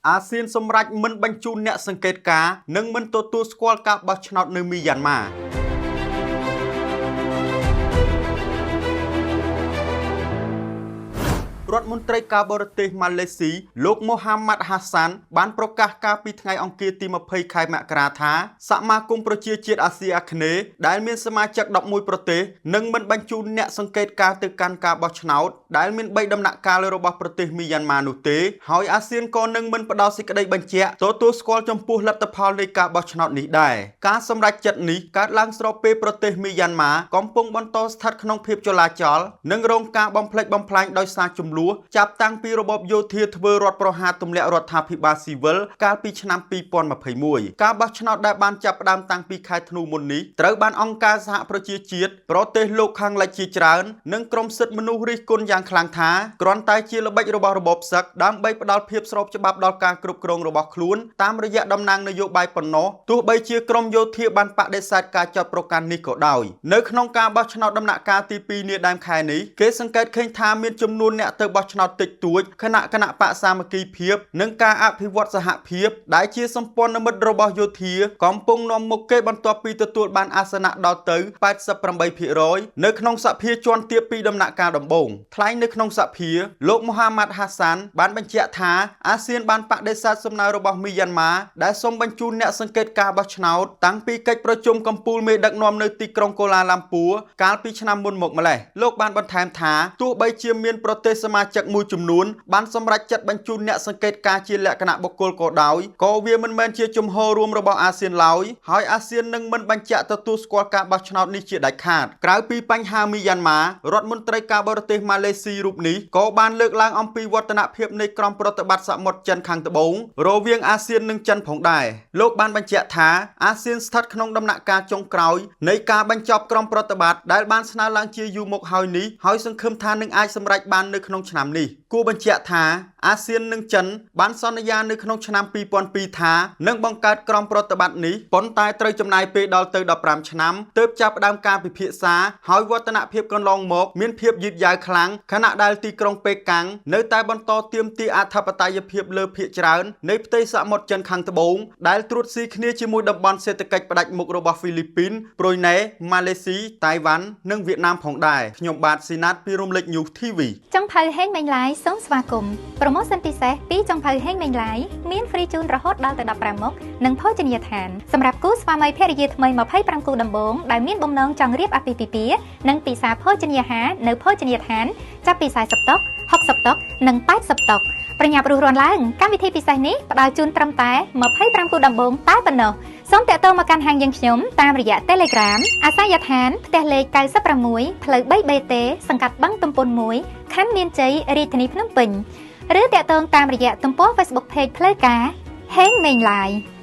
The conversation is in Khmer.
អាស៊ានសម្រេចមិនបញ្ជូនអ្នកសង្កេតការណ៍និងមិនទទួលស្គាល់ការបោះឆ្នោតនៅមីយ៉ាន់ម៉ា រដ្ឋមន្ត្រីការបរទេសម៉ាឡេស៊ីលោកមូហាម៉ាត់ហាសានបានប្រកាសកាលពីថ្ងៃអង្គារទី20ខែមករាថាសមាគមប្រជាជាតិអាស៊ីអាគ្នេយ៍ដែលមានសមាជិក11ប្រទេសនឹងមិនបញ្ជូនអ្នកសង្កេតការណ៍ទៅកាន់ការបោះឆ្នោតដែលមាន3ដំណាក់កាលរបស់ប្រទេសមីយ៉ាន់ម៉ានោះទេហើយអាស៊ានក៏នឹងមិនផ្ដល់សេចក្តីបញ្ជាក់ទទួលស្គាល់ចំពោះលទ្ធផលនៃការបោះឆ្នោតនេះដែរការសម្រេចចិត្តនេះកើតឡើងស្របពេលប្រទេសមីយ៉ាន់ម៉ាកំពុងបន្តស្ថិតក្នុងភាពចលាចលនិងរងការបំផ្លិចបំផ្លាញដោយសារជម្លោះចាប់តាំងពីរបបយោធាធ្វើរដ្ឋប្រហារទម្លាក់រដ្ឋាភិបាលស៊ីវិលកាលពីឆ្នាំ2021ការបោះឆ្នោតដែលបានចាប់ផ្ដើមតាំងពីខែធ្នូមុននេះត្រូវបានអង្គការសហប្រជាជាតិប្រទេសលោកខាងលិចជាច្រើននិងក្រុមសិទ្ធិមនុស្សរិះគន់យ៉ាងខ្លាំងថាគ្រាន់តែជាល្បិចរបស់របបសឹកដើម្បីផ្ដល់ភាពស្របច្បាប់ដល់ការគ្រប់គ្រងរបស់ខ្លួនតាមរយៈតំណាងនយោបាយប៉ុណ្ណោះទោះបីជាក្រុមយោធាបានបដិសេធការចោទប្រកាន់នេះក៏ដោយនៅក្នុងការបោះឆ្នោតដំណាក់កាលទី2នាដើមខែនេះគេសង្កេតឃើញថាមានចំនួនអ្នកទៅបោះឆ្នោតតិចតួចខណៈគណៈបកសាមគ្គីភាពនិងការអភិវឌ្ឍសហភាពដែលជាសម្ព័ន្ធមិត្តរបស់យោធាកំពុងនាំមុខគេបន្ទាប់ពីទទួលបានអាសនៈដល់ទៅ88%នៅក្នុងសភាជាន់ទាបពីដំណាក់កាលដំបូងថ្លែងនៅក្នុងសភាលោកមូហាម៉ាត់ហាសានបានបញ្ជាក់ថាអាស៊ានបានបដិសេធសំណើរបស់មីយ៉ាន់ម៉ាដែលសូមបញ្ជូនអ្នកសង្កេតការបោះឆ្នោតតាំងពីកិច្ចប្រជុំកំពូលមេដឹកនាំនៅទីក្រុងកូឡាឡាំពួរកាលពីឆ្នាំមុនមកម្លេះលោកបានបន្ថែមថាទោះបីជាមានប្រទេសសមាជិកមួយចំនួនបានសម្រេចចិត្តបញ្ជូនអ្នកសង្កេតការណ៍ជាលក្ខណៈបុគ្គលក៏ដោយក៏វាមិនមែនជាជំហររួមរបស់អាស៊ានឡើយហើយអាស៊ាននឹងមិនបញ្ជាក់ទទួលស្គាល់ការបោះឆ្នោតនេះជាដាច់ខាតក្រៅពីបញ្ហាមីយ៉ាន់ម៉ារដ្ឋមន្ត្រីការបរទេសម៉ាឡេស៊ីរូបនេះក៏បានលើកឡើងអំពីវឌ្ឍនភាពនៃក្រមប្រតិបត្តិសមុទ្រចិនខាងត្បូងរវាងអាស៊ាននិងចិនផងដែរលោកបានបញ្ជាក់ថាអាស៊ានស្ថិតក្នុងដំណាក់កាលចុងក្រោយនៃការបញ្ចប់ក្រមប្រតិបត្តិដែលបានស្នើឡើងជាយូរមកហើយនេះហើយសង្ឃឹមថានឹងអាចសម្រេចបាននៅក្នុងឆ្នាំនេះគួរបញ្ជាក់ថាអាស៊ាននិងចិនបានសន្យានៅក្នុងឆ្នាំ2002ថានឹងបង្កើតក្រមប្រតិបត្តិនេះប៉ុន្តែត្រូវចំណាយពេលដល់ទៅ15ឆ្នាំទើបចាប់ផ្ដើមការពិភាក្សាហើយវឌ្ឍនភាពកន្លងមកមានភាពយឺតយ៉ាវខ្លាំងខណៈដែលទីក្រុងប៉េកាំងនៅតែបន្តទាមទារអធិបតេយ្យភាពលើភាគច្រើននៃផ្ទៃសមុទ្រចិនខាងត្បូងដែលត្រួតស៊ីគ្នាជាមួយតំបន់សេដ្ឋកិច្ចផ្ដាច់មុខរបស់ហ្វីលីពីន ប្រ៊ុយណេ ម៉ាឡេស៊ីតៃវ៉ាន់និងវៀតណាមផងដែរខ្ញុំបាទស៊ីណាតពីរំលេច News TV ចុងភៅហេងមេងឡាយសូមស្វាគមន៍ promotion ពិសេសពីចុងភៅហេងមេងឡាយមាន free ជូនរហូតដល់ទៅ15មុខនិងភោជនីយដ្ឋានសម្រាប់គូស្វាមីភរិយាថ្មី25គូដំបូងដែលមានបំណងចង់រៀបអាពាហ៍ពិពាហ៍និងពិសាភោជនីយអាហារនៅភោជនីយដ្ឋានចាប់ពី40តុ60តុនិង80តុប្រញាប់រុះរាន់ឡើងកម្មវិធីពិសេសនេះផ្ដល់ជូនត្រឹមតែ25គូដំបូងតែប៉ុណ្ណោះសូមតាក់ទងមកកាន់ហាងយើងខ្ញុំតាមរយៈ Telegram អាសយដ្ឋានផ្ទះលេខ96ផ្លូវ 3BT សង្កាត់បឹងទំពុន1ខណ្ឌមានជ័យរាជធានីភ្នំពេញឬតាក់ទងតាមរយៈទំព័រ Facebook Page ផ្លូវការហេងមេងឡាយ។